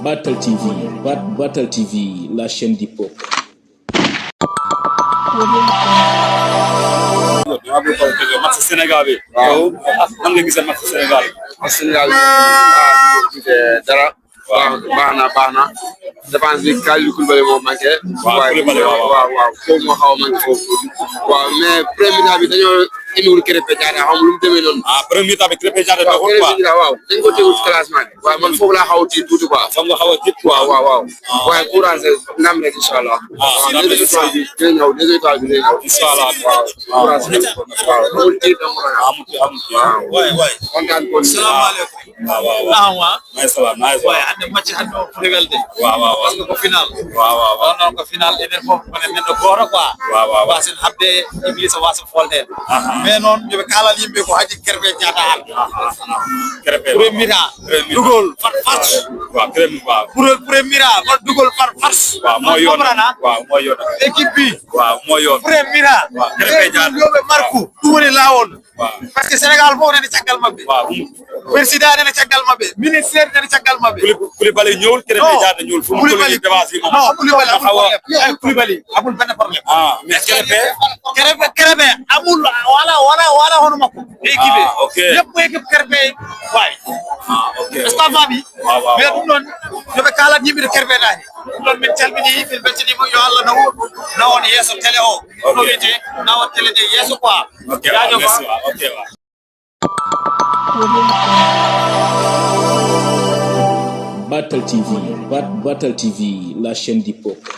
Battle TV, Battle TV, la chaîne du peuple. Match Sénégal bi. Yow nan nga gisee match Sénégal bi. Match Sénégal bi dara. baax na défense bi Kalidou Koulibaly moo manqué. waaw foofu moo xaw a manqué foofu. waaw mais premier bi dañoo indiwul Krépin Diatta xam lu mu demee noonu. premier temps bi Krépin Diatta doxul quoi. waaw dañ ko tegul ci classement bi. waaw man foofu laa xaw a tiit tuuti quoi. foog nga xaw a tiit. waaw. waaye courage ndam rek incha allah. deuxième étoile bi dina ñëw. incha allah waaw courage waaw amul tiit amul waay kontaan ko. salaamaaleykum. waaw. nice. waaye ande match hande o fulɓe de waaw parce que ko final waaw noon ko final enen fof konen men ɗo goto quoi wasen habde Iblisa wasa folde mais noon yoɓe kalal yimɓe ko haji Krépin Diatta Krépin premier dugol par force premier on dugol par force moo yoon équipe bi moo yoon premier Krépin Diatta yoɓe marku ɗum woni lawol par ce que Sénégal fof nene caggal mabɓe président nene caggal mabɓe ministére nene caggal mabɓe Koulibaly ñëwul Krépin Diatta ñëwul fu mu Koulibaly défense yi non Koulibaly amul benn problème mais Krépin amul wala hono makko équipe ok yëpp équipe Krépin waay ok staff bi mais ɗum ɗon yoɓe kalat yimɓe Krépin nani ɗum ɗon min calmini min beltanimo yo Allah nawon yeeso télé o no wiyete nawon télé de yeeso quoi jaajëf Battle TV, la chaîne du peuple.